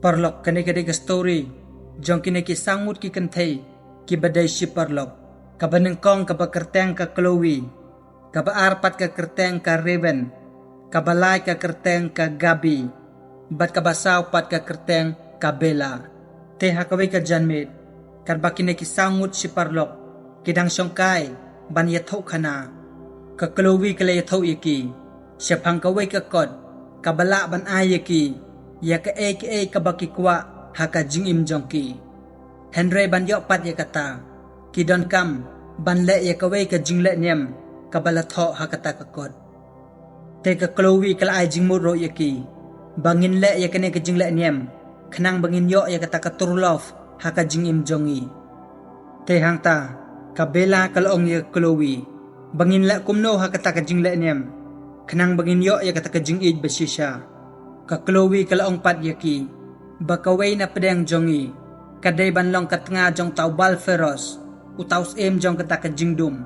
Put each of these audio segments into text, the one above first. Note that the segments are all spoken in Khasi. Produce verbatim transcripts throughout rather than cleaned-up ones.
Paralok, kane ka dei ka story jong kine ki saw ngut ki kynthei kiba dei shi paralok. Kaba nyngkong kaba kyrteng ka Chloe, kaba ar pat ka kyrteng ka Raven, kaba lai ka kyrteng ka Gaby, bad kaba saw pat ka kyrteng ka Bella. Te ha kawei ka janmiet, katba kine ki saw ngut shi paralok ki dang shongkai ban ïathuh khana, ka Chloe ka la ïathuh ïa ki shaphang kawei ka kot kaba lah ban ai ïa ki ïa kaei kaei kaba ki kwah ha ka jingim jong ki. Hynrei ban ïoh pat ïa kata, ki donkam ban leh ïa kawei ka jingleh niam kaba la thoh ha kata ka kot. Te ka Chloe ka la ai jingmut ruh ïa ki ba ngin leh ïa kane ka jingleh niam khnang ba ngin ïoh ïa kata ka true love ha ka jingim jong ngi. Te hangta ka Bella ka la ong ïa ka Chloe ba ngin leh kumno ha kata ka jingleh niam khnang ba ngin ïoh ïa kata ka jingïeit ba shisha. Ka Chloe ka la ong pat ïa ki ba kawei na pdeng jong ngi ka dei ban long ka tnga jong uta u ball pheros, uta u syiem jong kata ka jingdum,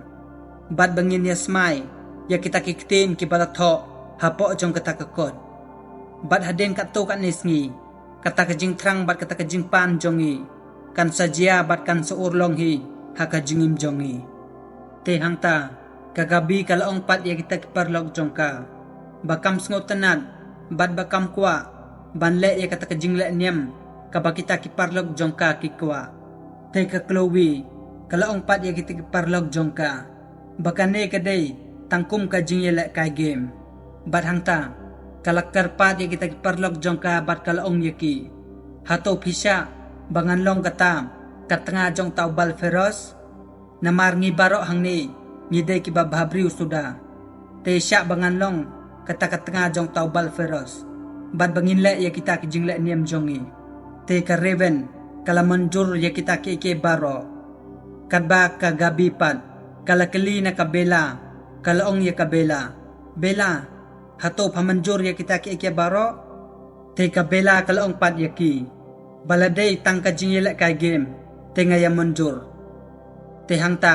bad ba ngin ïa smai ïa kita ki ktien kiba la thoh hapoh jong kata ka kot. Bad hadien katto katne sngi, kata ka jingthrang bad kata ka jingpan jong ngi kan sa jia bad kan sa urlong hi ha ka jingim jong ngi. Te hangta ka Gaby ka la ong pat ïa kita ki paralok jong ka ba kam sngewtynnat bad ba kam kwah ban leh ïa kata ka jingleh niam kaba kita ki paralok jong ka ki kwah. Te ka Chloe ka la ong pat ïa kita ki paralok jong ka ba kane ka dei tang kum ka jingïalehkai game. Bad hangta ka la kyrpad ïa kita ki paralok jong ka bad ka la ong ïa ki, hato phi shah ba ngan long kata ka tnga jong uta u ball pheros? Namar ngi baroh hangne ngi dei kiba bhabriew suda. Te shah ba ngan long kata ka tnga jong uta u ball pheros bad ba ngin leh ïa kita ki jingleh niam jong ngi. Te ka Raven ka la mynjur ïa kita kiei kiei baroh. Katba ka Gaby pat ka la kylli na ka Bella, ka la ong ïa ka Bella, Bella, hato pha mynjur ïa kita kiei kiei baroh? Te ka Bella ka la ong pat ïa ki ba la dei tang ka jingïalehkai game te nga ïa mynjur. Te hangta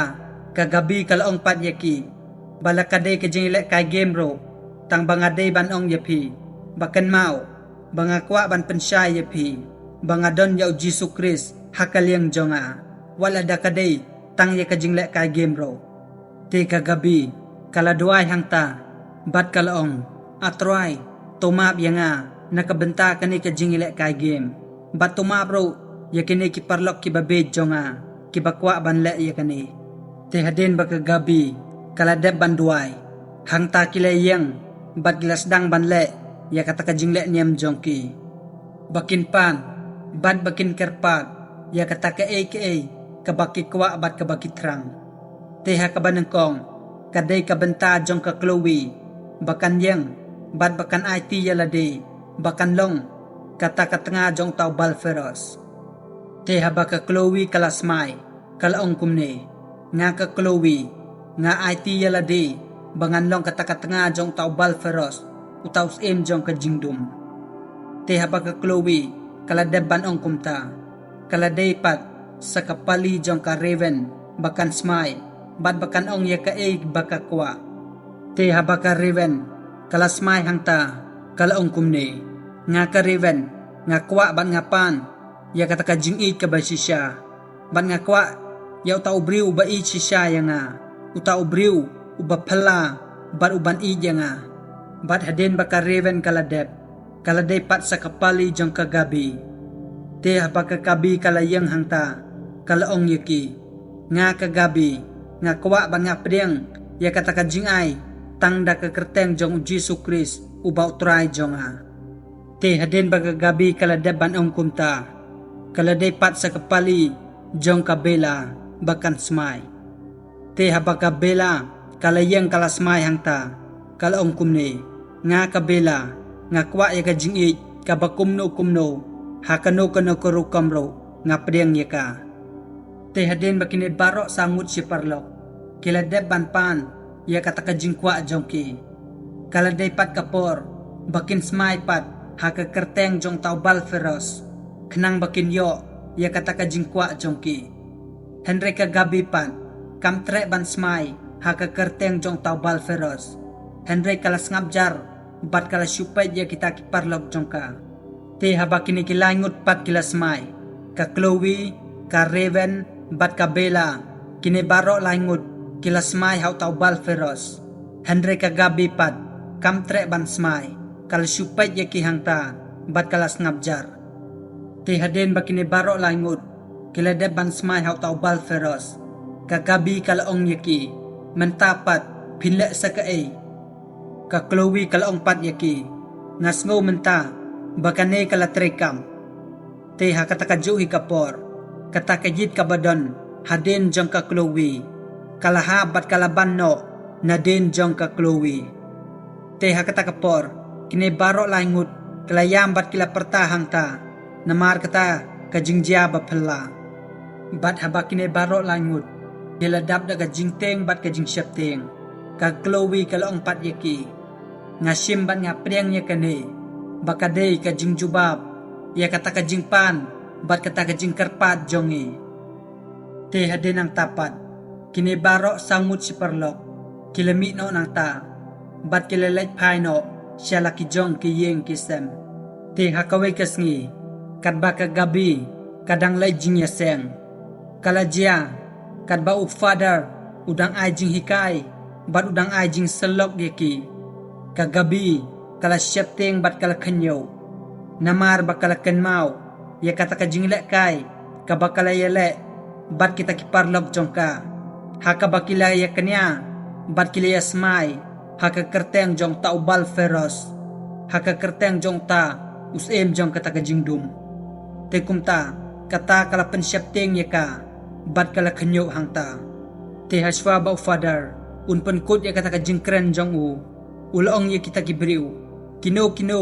ka Gaby ka la ong pat ïa ki ba la ka dei ka jingïalehkai game ruh, tang ba nga dei ban ong ïa phi ba kynmaw ba nga kwah ban pynshai ïa phi ba nga don ïa u Jisu Khrist ha ka liang jong nga, wat lada ka dei tang ïa ka jinglehkai game ruh. Te ka Gaby ka la duwai hangta bad ka la ong, A Trai, to map ïa nga na ka bynta kane ka jingïalehkai game, bad to map ruh ïa kine ki paralok kiba bieit jong nga kiba kwah ban leh ïa kane. Te hadien ba ka Gaby ka la dep ban duwai, hangta ki la ïeng bad ki la sdang ban leh ïa kata ka jingleh niam jong ki. Ba kin pan bad ba kin kyrpad ïa kata kaei kaei kaba ki kwah bad kaba ki thrang. Te ha kaba nyngkong ka dei ka bynta jong ka Chloe ba kan ïeng bad ba kan aiti ïa lade ba kan long kata ka tnga jong uta u ball pheros. Te haba ka Chloe ka la smai, ka la ong kumne, Nga ka Chloe, nga aiti ïa lade ba ngan long kata ka tnga jong uta u ball pheros, uta u syiem jong ka jingdum. Te haba ka Chloe ka la dep ban ong kumta, ka la dei pat sa ka pali jong ka Raven ba kan smai bad ba kan ong ïa kaei ba ka kwah. Te haba ka Raven ka la smai hangta, ka la ong kumne, Nga ka Raven, nga kwah bad nga pan ïa kata ka jingïeit kaba shisha, bad nga kwah ïa uta u briew uba ïeit shisha ïa nga, uta u briew uba phylla bad uban ïeit ïa nga. Bad hadien ba ka Raven ka la dep, ka la dei pat sa ka pali jong ka Gaby. Te haba ka Gaby ka la ïeng hangta, ka la ong ïa ki, Nga ka Gaby, nga kwah bad nga pdiang ïa kata ka jingai tang da ka kyrteng jong u Jisu Khrist uba u Trai jong nga. Te hadien ba ka Gaby ka la dep ban ong kumta, ka la dei pat sa ka pali jong ka Bella ba kan smai. Te haba ka Bella ka la ïeng ka la smai hangta, ka la ong kumne, Nga ka Bella, nga kwah ïa ka jingïeit kaba kumno kumno, ha kano kano ka rukom ruh nga pdiang ïa ka. Te hadien ba kine baroh saw ngut shi paralok ki la dep ban pan ïa kata ka jingkwah jong ki, ka la dei pat ka por ba kin smai pat ha ka kyrteng jong uta u ball pheros, khnang ba kin ïoh ïa kata ka jingkwah jong ki. Hynrei ka Gaby pat kam treh ban smai ha ka kyrteng jong uta u ball pheros, hynrei ka la sngap jar bad ka la shu peit ïa kita ki paralok jong ka. Te haba kine ki lai ngut pat ki la smai, ka Chloe, ka Raven, bad ka Bella, kine baroh lai ngut ki la smai ha uta u bal Pharos. Hynrei ka Gabby pat kam treh ban smai, ka la shu peit ïa ki hangta bad ka la sngap jar. Te hadien ba kine baroh lai ngut ki la dep ban smai ha uta u bal Pharos, ka Gabby ka la ong ïa ki, mynta pat phin leh sa kaei? Ka Chloe ka la ong pat ïa ki, nga sngew mynta ba kane ka la trei kam. Te ha kata ka juh hi ka por, kata ka ïit kaba don hadien jong ka Chloe ka la hap bad ka la ban noh nadien jong ka Chloe. Te ha kata ka por, kine baroh lai ngut ki la ïam bad ki la pyrta hangta namar kata ka jingjia ba phylla. Bad haba kine baroh lai ngut ki la dap da ka jingtieng bad ka jingsheptieng, ka Chloe ka la ong pat ïa ki, nga shim bad nga pdiang ïa kane ba ka dei ka jingjubab ïa kata ka jingpan bad kata ka jingkyrpad jong ngi. Te hadien nangta pat, kine baroh saw ngut shi paralok ki la mih noh nangta bad ki la leit phai noh sha la ki jong ki ïing ki sem. Te ha kawei ka sngi, katba ka Gabby ka dang leit jingïaseng, ka la jia katba u Father u dang ai jinghikai bad u dang ai jingsyllok ïa ki. Ka Gabby ka la sheptieng bad ka la khynñiuh namar ba ka la kynmaw ïa kata ka jinglehkai kaba ka la ïaleh bad kita ki paralok jong ka, ha kaba ki la ïakñia bad ki la ïasmai ha ka kyrteng jong uta u bal Pharos, ha ka kyrteng jong uta u syiem jong kata ka jingdum. Te kumta kata ka la pynsheptieng ïa ka bad ka la khynñiuh hangta. Te hashwa ba u Father un pynkut ïa kata ka jingkren jong u, u la ong ïa kita ki briew, kino kino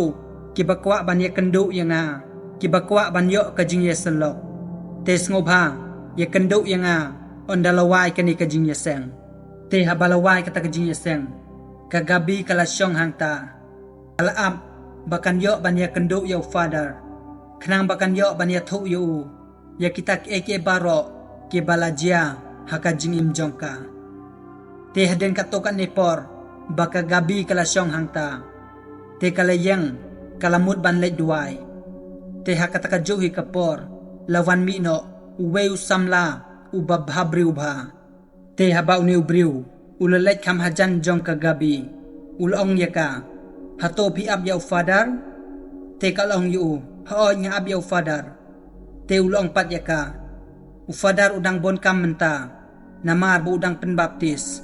kiba kwah ban ïakynduh ïa nga, kiba kwah ban ïoh ka jingïasyllok, te sngewbha ïakynduh ïa nga ynda la wai kane ka jingïaseng. Te haba la wai kata ka jingïaseng, ka Gabby ka la shong hangta, ka la ap ba kan ïoh ban ïakynduh ïa u Father, khnang ba kan ïoh ban ïathuh ïa u ïa kita kiei kiei baroh kiba la jia ha ka jingim jong ka. Te hadien katto katne por ba ka Gabby ka la shong hangta, te ka la ïeng, ka la mut ban leit duwai. Te ha kata ka juh hi ka por la wan mih noh uwei u samla uba bhabriew bha. Te haba une u briew u la leit kham hajan jong ka Gabby, u la ong ïa ka, hato phi ap ïa u Father? Te ka la ong ïa u, hooid nga ap ïa u Father. Te u la ong pat ïa ka, u Father u dang bun kam mynta namar ba u dang pynbaptis.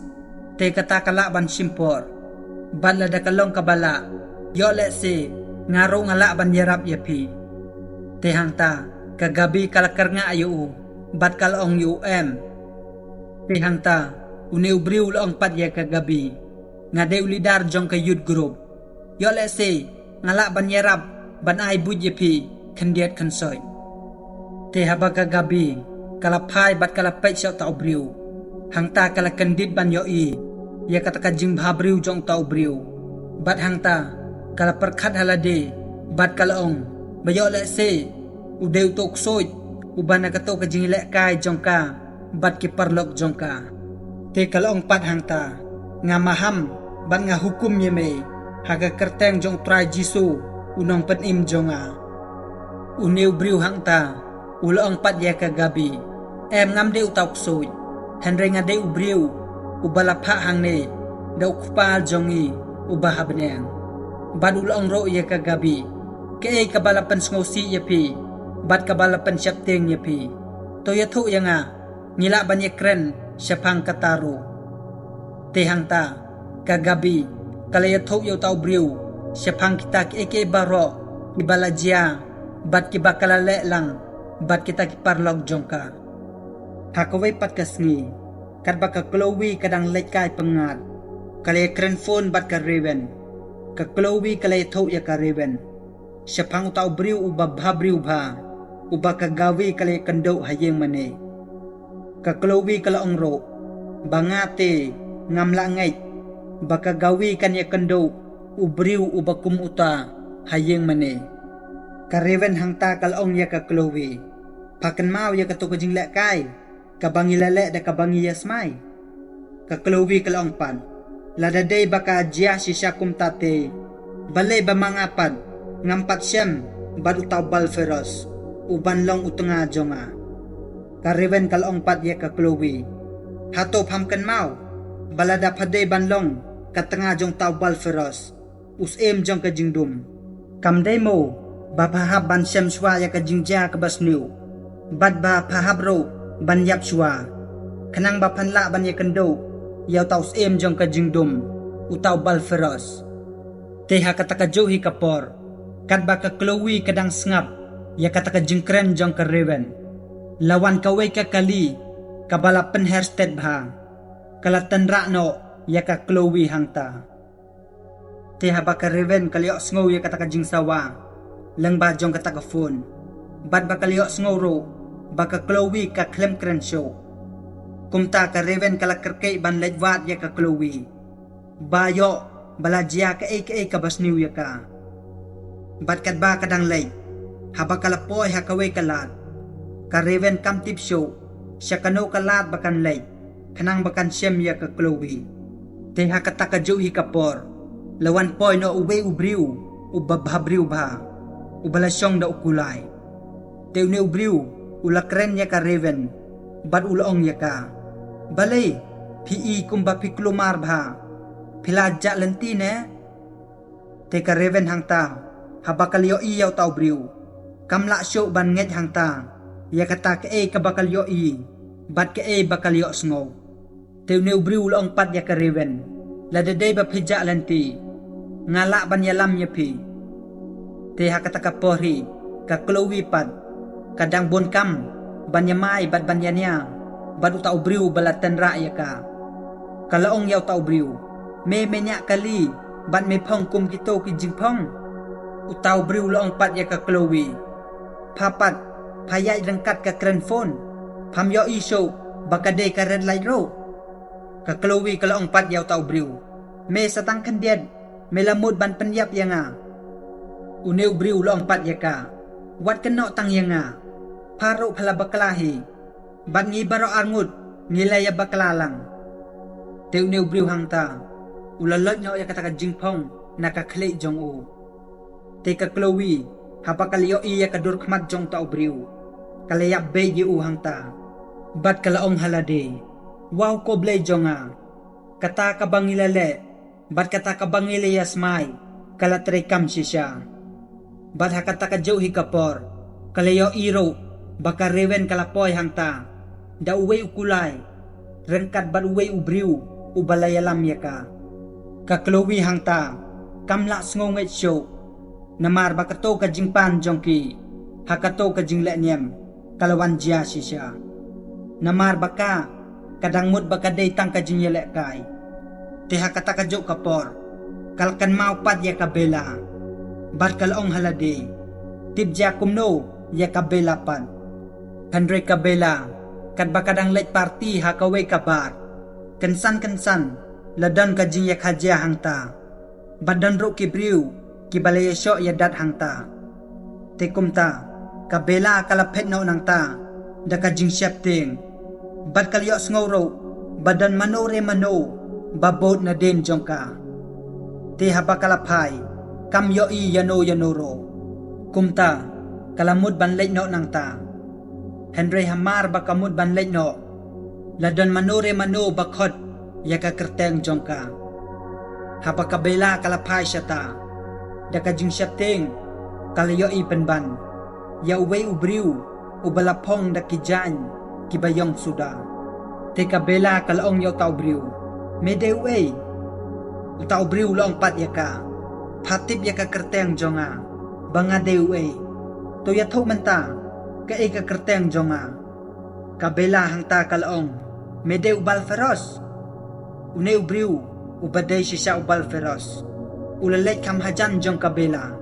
Te kata ka lah ban shim por. Bad lada ka long kaba lah, ïoh lehse nga ruh nga lah ban ïarap ïa phi. Te hangta ka Gabby ka la kyrngah ïa u bad ka la ong ïa u, em. Te hangta une u briew u la ong pat ïa ka Gabby, nga dei u leader jong ka youth group. Ïoh lehse nga lah ban ïarap ban ai buit ïa phi khyndiat khynsoit. Te haba ka Gabby ka la phai bad ka la peit sha uta u briew, hangta ka la kyndit ban ïohi ïa kata ka jingbhabriew jong uta u briew. Bad hangta ka la pyrkhat ha lade bad ka la ong ba ïoh lehse u dei uto u ksuid uba na kato ka jinglehkai jong ka bad ki paralok jong ka. Te ka la ong pat hangta, nga maham bad nga hukum ïa me ha ka kyrteng jong u Trai Jisu, u Nongpynim jong nga. Une u briew hangta u la ong pat ïa ka Gabby, em, ngam dei uta u ksuid, hynrei nga dei u briew uba la phah hangne da u Kpa jong ngi uba ha bneng. Bad u la ong ruh ïa ka Gabby, kaei kaba la pynsngewsih ïa phi bad kaba la pynsheptieng ïa phi? To ïathuh ïa nga, ngi lah ban ïakren shaphang kata ruh. Te hangta ka Gabby ka la ïathuh ïa uta u briew shaphang kita kiei kiei baroh kiba la jia bad kiba ka la leh lang bad kita ki paralok jong ka. Ha kawei pat ka sngi, katba ka Chloe ka dang leit kai pyngngad, ka la ïakren phone bad ka Raven. Ka Chloe ka la ïathuh ïa ka Raven shaphang uta u briew uba bhabriew bha uba ka Gabby ka la ïakynduh ha ïing mane. Ka Chloe ka la ong ruh ba nga te ngam lah ngeit ba ka Gabby kan ïakynduh u briew uba kum uta ha ïing mane. Ka Raven hangta ka la ong ïa ka Chloe, pha kynmaw ïa kato ka jinglehkai kaba ngi la leh da kaba ngi ïasmai? Ka Chloe ka la ong pat, lada dei ba ka jia shisha kumta te, balei ba ma nga pat ngam pat shem bad uta u Balpheros, u ban long u tnga jong nga. Ka Raven ka la ong pat ïa ka Chloe, hato pham kynmaw ba lada pha dei ban long ka tnga jong uta u Balpheros, u syiem jong ka jingdum, kam dei mo ba pha hap ban shem shuwa ïa ka jingjia kaba sniew, bad ba pha hap ruh ban ïap shuwa, khnang ba phan lah ban ïakynduh ïa uta u syiem jong ka jingdum, uta u Balpheros. Te ha kata kajuh hi ka por, katba ka Chloe ka dang sngap ïa kata ka jingkren jong ka Raven, la wan kawei ka kali kaba la pynher stet bha, ka la tynrah noh ïa ka Chloe hangta. Te haba ka Raven ka la ïohsngew ïa kata ka jingsawa lyngba jong kata ka phone, bad ba ka la ïohsngew ruh ba ka Chloe ka khlem kren shuh, kumta ka Raven ka la kyrkieh ban leit wad ïa ka Chloe, ba ïoh ba la jia kaei kaei kaba sniew ïa ka. Bad katba ka dang leit, haba ka la poi ha kawei ka lad, ka Raven kam tip shuh sha kano ka lad ba kan leit, khnang ba kan shem ïa ka Chloe. Te ha kata kajuh hi ka por, la wan poi noh uwei u briew uba bhabriew bha, uba la shong da u kulai. Te une u briew u la kren ïa ka Raven, bad u la ong ïa ka, balei phi i kumba phi kulmar bha? Phi la jah lynti ne? Te ka Raven hangta, haba ka la ïohi ïa uta u briew, kam lah shuh ban ngeit hangta ïa kata kaei kaba ka la ïohi bad kaei ba ka la ïohsngew. Te une u briew u la ong pat ïa ka Raven, lada dei ba phi jah lynti, nga lah ban ïalam ïa phi. Te ha kata ka por hi, ka Chloe pat ka dang bun kam ban ïamai bad ban ïania bad uta u briew ba la tynrah ïa ka. Ka la ong ïa uta u briew, me me ñiah kali bad me phong kum kito ki jingphong? Uta u briew u la ong pat ïa ka Chloe, pha pat pha ïaid ryngkat ka kren phone, pham ïohi shuh ba ka dei ka red light ruh? Ka Chloe ka la ong pat ïa uta u briew, me sa tang khyndiat me la mut ban pynïap ïa nga? Une u briew u la ong pat ïa ka, wat kynnoh tang ïa nga, pha ruh pha la bakla hi, bad ngi baroh arngut ngi la ïa bakla lang. Te une u briew hangta u la loit noh ïa kata ka jingphong na ka khlieh jong u. Te ka Chloe, haba ka la ïohi ïa ka dur khmat jong uta u briew, ka la ïap beit ïa u hangta, bad ka la ong ha lade, wow ko Blei jong nga, kata kaba ngi la leh bad kata kaba ngi la ïa smai ka la trei kam shisha. Bad ha kata kajuh hi ka por, ka la ïohi ruh ba ka Raven ka la poi hangta da uwei u kulai, ryngkat bad uwei u briew uba la ïalam ïa ka. Ka Chloe hangta kam lah sngewngeit shuh, namar ba kato ka jingpan jong ki ha kato ka jingleh niam ka la wan jia shisha. Namar ba ka, ka dang mut ba ka dei tang ka jingïalehkai. Te ha kata kajuh ka por, ka la kynmaw pat ïa ka Bella, bad ka la ong ha lade, tip jia kumno ïa ka Bella pat? Hynrei ka Bella, katba ka dang leit party ha kawei ka bar, kynsan kynsan la don ka jingïakha jia hangta, bad don ruh ki briew kiba la ïashoh ïadat hangta. Te kumta, ka Bella ka la phet noh nangta da ka jingsheptieng, bad ka la ïohsngew ruh ba don mano re mano ba bud nadien jong ka. Te haba ka la phai, kam ïohi ïano ïano ruh. Kumta, ka la mut ban leit noh nangta. Hynrei hamar ba ka mut ban leit noh, la don mano re mano ba khot ïa ka kyrteng jong ka. Haba ka Bella ka la phai shata, da ka jingsheptieng ka la ïohi pynban ïa uwei u briew uba la phong da ki jaiñ kiba ïong suda. Te ka Bella ka la ong ïa uta u briew, me dei uei? Uta u briew u la ong pat ïa ka, pha tip ïa ka kyrteng jong nga, ba nga dei uei? To ïathuh mynta kaei ka kyrteng jong nga. Ka Bella hangta ka la ong, me dei u Balpheros? Une u briew uba dei shisha u Balpheros u la leit kham hajan jong ka Bella.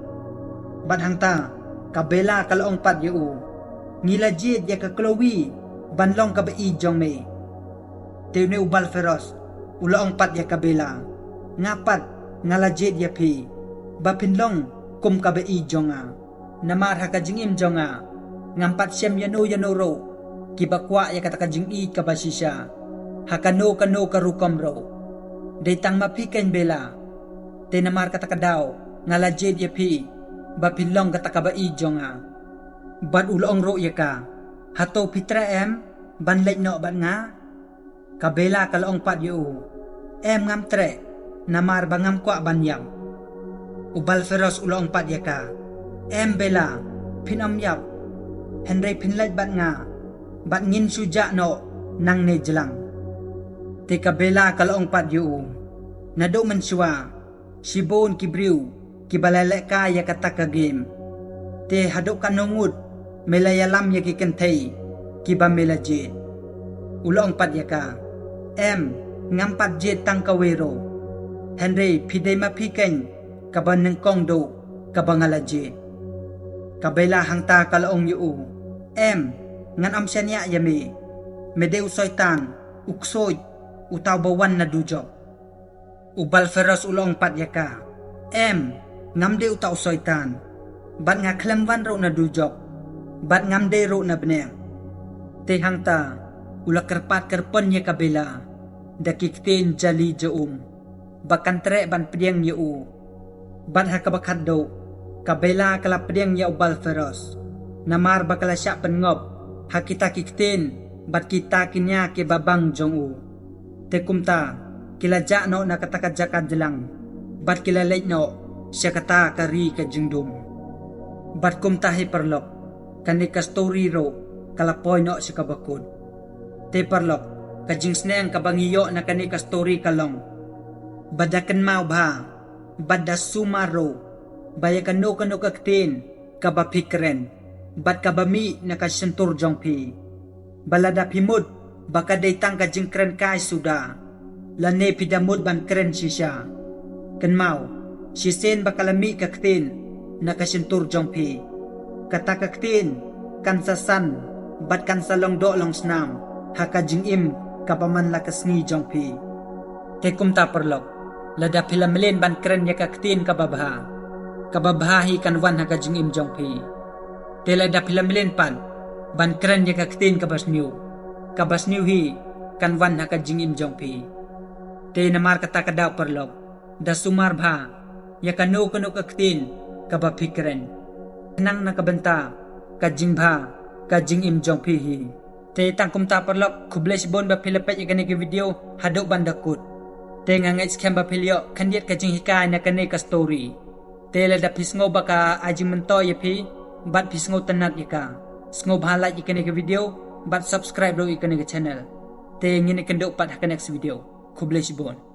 Bad hangta ka Bella ka la ong pat ïa u, ngi la jied ïa ka Chloe ban long kaba ïeit jong me. Te une u Balpheros u la ong pat ïa ka Bella, nga pat nga la jied ïa phi ba phin long kum kaba ïeit jong nga. Namar ha ka jingim jong nga, ngam pat shem ïano ïano ruh kiba kwah ïa kata ka jingïeit kaba shisha ha kano kano ka rukom ruh. Dei tang ma phi keiñ Bella. Te namar kata ka daw nga la jied ïa phi ba phi long kata kaba ïeit jong nga. Bad u la ong ruh ïa ka, hato phi treh em ban leit noh bad nga? Ka Bella ka la ong pat ïa u, em, ngam treh, namar ba ngam kwah ban ïap. U Balpheros u la ong pat ïa ka, em Bella, phin ym ïap, hynrei phin leit bad nga, bad ngin shu jah noh nangne jlang. Te ka Bella ka la ong pat ïa u, naduh mynshuwa shibun ki briew kiba la lehkai ïa kata ka game. Te haduh katno ngut me la ïalam ïa ki kynthei kiba me la jied? U la ong pat ïa ka, em, ngam pat jied tang kawei ruh, hynrei phi dei ma phi keiñ kaba nyngkong duh kaba nga la jied. Ka Bella hangta ka la ong ïa u, em, ngan ym shaniah ïa me, me dei u soitan, u ksuid, uta uba wan na dujok. U Balpheros u la ong pat ïa ka, em, ngam dei uta u soitan, bad nga khlem wan ruh na dujok, bad ngam dei ruh na bneng. Te hangta u la kyrpad kyrpon ïa ka Bella da ki ktien jali ja um ba kan treh ban pdiang ïa u. Bad ha kaba khatduh, ka Bella ka la pdiang ïa u Balpheros, namar ba ka la shah pynngop ha kita ki ktien bad kita ki nia kiba bang jong u. Te kumta ki la jah noh na kata ka jaka jlang, bad ki la leit noh sha kata ka ri ka jingdum. Bad kumta hi paralok, kane ka story ruh ka la poi noh sha kaba kut. Te paralok, ka jingsneng kaba ngi ïoh na kane ka story ka long ba da kynmaw bha, bad da sumar ruh, ba ïa kano kano ka ktien kaba phi kren bad kaba mih na ka shyntur jong phi, ba lada phi mut ba ka dei tang ka jingkren kai suda, lane phi da mut ban kren shisha, kynmaw, shisien ba ka la mih ka ktien na ka shyntur jong phi, kata ka ktien kan sa san bad kan sa long doh long snam ha ka jingim kaba man la ka sngi jong phi. Te kumta paralok, lada phi la mlien ban kren ïa ka ktien kaba bha, kaba bha hi kan wan ha ka jingim jong phi. Te lada phi la mlien pat ban kren ïa ka ktien kaba sniew, kaba sniew hi kan wan ha ka jingim jong phi. Te namar kata ka daw paralok, da sumar bha ïa kano kano ka ktien kaba phi kren, khnang na ka bynta ka jingbha ka jingim jong phi hi. Te tang kumta paralok, khublei shibun ba phi la peit ïa kane ka video haduh ban da kut. Te nga ngeit skhem ba phi la ïoh khyndiat ka jinghikai na kane ka story. Te lada phi sngew ba ka ai jingmyntoi ïa phi bad phi sngewtynnat ïa ka, sngewbha like ïa kane ka video bad subscribe ruh ïa kane ka channel. Te ngin ïakynduh pat ha ka next video. Khublei shibun.